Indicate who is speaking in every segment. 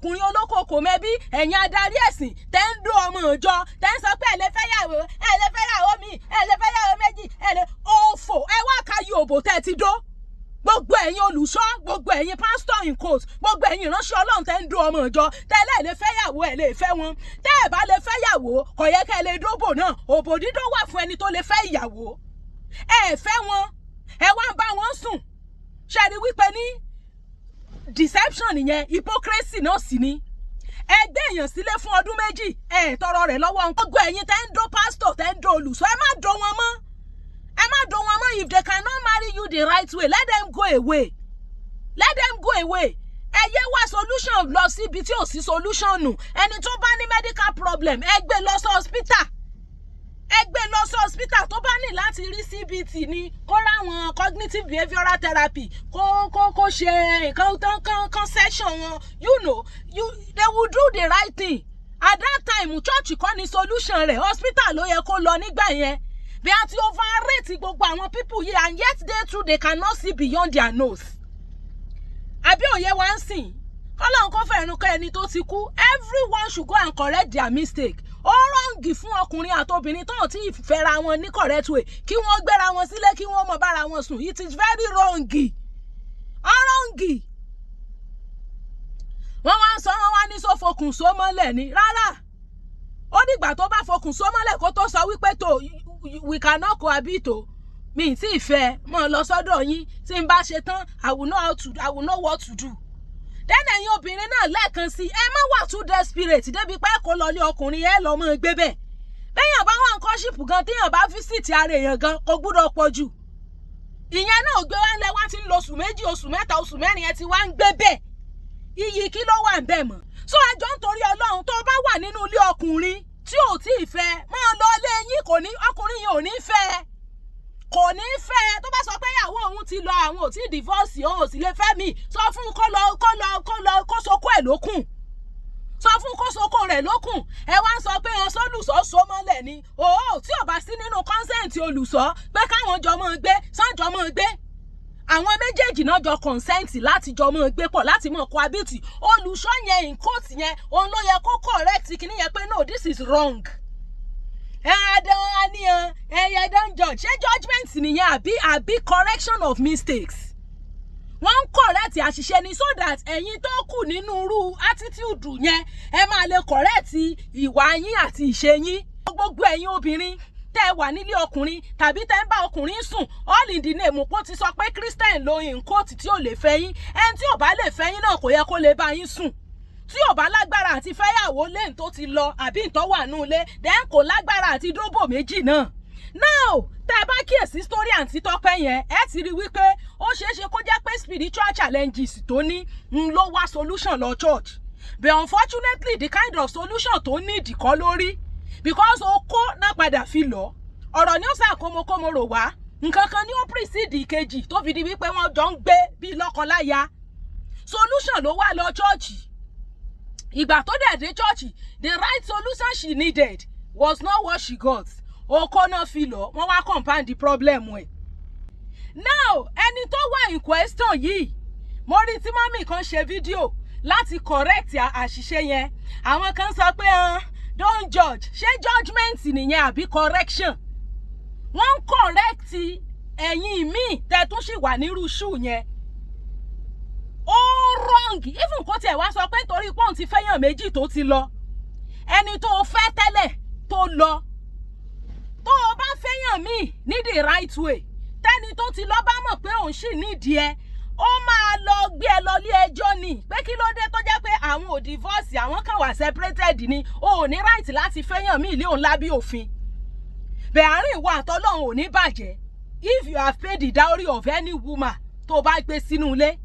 Speaker 1: Ọkùnrin olókoòkò mẹ́bí, ẹ̀yin adarí ẹ̀sìn tẹ́ ń dó ọmọ ìjọ, tẹ́ ń sọ pé ẹ lè fẹ́yàwó, ẹ lè fẹ́yàwó mi, ẹ lè fẹ́yàwó méjì, ẹ lè òfò, ẹ wá ka yí òbò tẹ́ ẹ ti dó. Gbogbo ẹ̀yin olùṣọ́, gbogbo ẹ̀yin pastor in quote, gbogbo ẹ̀yin ìránṣẹ́ Ọlọ́run tẹ́ ń dó ọmọ ìjọ tẹ́lẹ̀ lè fẹ́yàwó, ẹ̀ lè fẹ́ wọn. Tẹ́ ẹ̀ bá lè fẹ́yàwó, kò yẹ kẹ́ ẹ lè dóbò náà. Òbò dídó wà fún ẹni tó lè fẹ́ ìyàwó. Ẹ fẹ́ wọn, ẹ wá ń bá wọn sùn. Ṣe rí wípé ní deception nìyẹn, hypocrisy náà sì ni. Ẹ gbé èèyàn sílé fún ọdún 2, ẹ tọrọ rẹ̀ lọ́wọ́. Gbogbo ẹ̀yin tẹ́ ń dó pastor, tẹ́ ń dó olùṣọ́, ẹ má dó wọn mọ́, ẹ má dó wọn mọ́. If they cannot marry you the right way, let them go away, let them go away. Ẹ yé wá solution lọ síbi tí ò sí solution nù. Ẹni tó bá ní medical problem, ẹ gbé lọ sí hospital, ẹ gbé lọ sí hospital. Tó bá ní láti rí CBT ni, kó ráwọn cognitive behavioural therapy, kó ṣe nǹkan tán kan kan session wọn, you know you they will do the right thing at that time. Church kọ́ ni solution rẹ̀, hospital ló yẹ kó lọ nígbà yẹn. Bí a ti overrate gbogbo àwọn people yìí, and yet they too, they cannot see beyond their nose. Àbí òye wa ń sìn? Kọ́lọ́n kó fẹ̀rù kọ́ ẹni tó ti kú. Everyone should go and correct their mistake. Ó wrong fún ọkùnrin àtobìnrin tó tí ì fẹ́ra wọn ní correct way kí wọ́n gbéra wọn sílé, kí wọ́n mọ̀ bára wọn sùn. It is very wrong, ó wrong. Wọ́n wá ń sọ, wọ́n wá ní sọ fokùn só mọ́lẹ̀ ni. Rárá, ó dìgbà tó bá fokùn só mọ́lẹ̀ kó tó sọ wípé tó we cannot cohabit o, mi ì tí ì fẹ́ mọ́ lọ sọ́dọ̀ yín. Tí n bá ṣe tán, I will know what to do then. Ẹ̀yin obìnrin náà, lẹ́ẹ̀kan sí, ẹ má wà too desperate débi pé kó lọ lé ọkùnrin, ẹ lọ mọ́ gbé bẹ́ẹ̀. Béèyàn bá wà ní courtship gan, téèyàn bá visit ara èèyàn gan, kò gbúdọ̀ pọ̀ jù. Ìyẹn náà gbé wá ńlẹ̀ wá ti ń lo oṣù 2, oṣù 3, oṣù 4, ẹ ti wá ń gbé bẹ́ẹ̀. Iyì kí ló wà ń bẹ̀ mọ́? So ẹjọ́, nítorí Ọlọ́run, tó bá wà nínú ilé ọkùnrin tí ò tí ì fẹ́, máa lọ ilé yín. Kò ní, ọkùnrin yẹn ò ní fẹ́, kò ní fẹ́. Tó bá sọ pé ìyàwó òun ti lọ, àwọn ò tí ì divorce, òun ò sì lè fẹ́ mi, sọ fún kó lọ, kó lọ, kó lọ, kó sokó ẹ̀ lókùn. Sọ fún kó sokó rẹ̀ lókùn. Ẹ wá ń sọ pé wọn sólùsọ so mọ́lẹ̀ ni òó. Tí ò bá sí nínú consent olùsọ pé káwọn jọ mọ́ gbé, sánjọ mọ́ gbé, àwọn méjèèjì náà jọ consent láti jọ mọ́ gbé pọ̀, láti mọ́ cohabit. Olùṣọ́ yẹn in quote yẹn, òun ló yẹ kó correct kíní yẹn pé no, this is wrong. Ẹ adán àníyàn ẹyẹ, don't judge. Ṣé judgement nìyẹn àbí correction of mistakes? Wọ́n ń correct àṣìṣe ni, so that ẹ̀yin tó kù nínú irú attitude yẹn, ẹ máa lè correct ìwà yín àti ìṣe yín. Gbogbo ẹ̀yin obìnrin tẹ́ ẹ wà nílé ọkùnrin tàbí tẹ́ ń bá ọkùnrin sùn, all in the name kó ti sọ pé Christian lo in quote tí ò lè fẹ́ yín, ẹni tí ò bá lè fẹ́ yín náà kò yẹ kó lè bá yín sùn. Tí ò bá lágbára àti fẹ́yàwó lẹ́yìn tó ti lọ àbí ìtọ́ wà nù ilé, then kò lágbára àti dóbò méjì náà. Now, tẹ́ ẹ bá kíyèsí story àǹtí Tọ́pẹ́ yẹn, ẹ ti rí wípé ó ṣeé ṣe kó jẹ́ pé spiritual challenges tó ní ń ló wá solution lọ church, but unfortunately, the kind of solution tó need kọ́ lórí, because okó náà padà fi lọ. Ọ̀rọ̀ ní ó sà kómokómo rò wá, nǹkan kan ní ó precede ìkejì tó fi di wípé wọ́n jọ ń gbé bíi lọ́kọláya. Solution ló wà lọ church. Ìgbà tó dẹ̀ dé church, the right solution she needed was not what she got. Okó náà fi lọ, wọ́n wá compound the problem ẹ̀. Now, ẹni tó wà in question yìí, mo rí tí mummy kan ṣe fídíò láti correct àṣìṣe yẹn. Àwọn kan sọ pé don't judge. Ṣé judgement nìyẹn àbí correction? Wọ́n ń correct ẹ̀yin míì tẹ́ tún sì wà nírú shoe yẹn. Ó wrong. Even kó tiẹ̀ wá sọ pé nítorí pọ́ùn ti fẹ́yàn méjì tó ti lọ, ẹni tó fẹ́ tẹ́lẹ̀ tó lọ, tó o bá fẹ́yàn míì ní the right way, tẹ́ni tó ti lọ bá mọ̀ pé òun sì nídìí ẹ, ó máa lọ gbé ẹ lọ ilé ẹjọ́ ni pé kí ló dé tó jẹ́ pé àwọn ò divorce, àwọn kan wà separated ni, o ò ní right láti fẹ́yàn míì lé òun lábẹ́ òfin. Bẹ́ẹ̀ àárín ìwọ àtọlọ́run ò ní bàjẹ́ if you have paid the dowry of any woman tó bá gbé sínú ilé.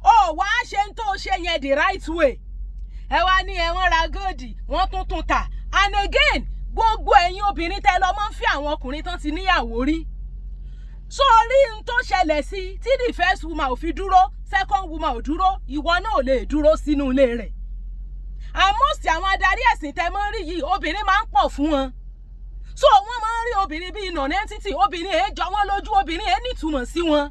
Speaker 1: Ó wá ṣe ń tó ṣe yẹn the right way, ẹ wá ní ẹ wọ́n ra gold, wọ́n tún tún tà. And again, gbogbo ẹ̀yin obìnrin tẹ́ lọ máa ń fi àwọn ọkùnrin tán ti níyàwó rí sórí n tó ṣẹlẹ̀ sí tí the first woman ò fi dúró, second woman ò dúró, ìwọ náà ò lè dúró sínú ilé rẹ̀. Àmọ́ sí àwọn adarí ẹ̀sìn tẹ́ mọ́ rí yìí, obìnrin máa ń pọ̀ fún wọn, so wọ́n máa ń rí obìnrin bíi non-entity. Obìnrin èé jọ wọ́n lójú, obìnrin èé nítumọ̀ sí wọn.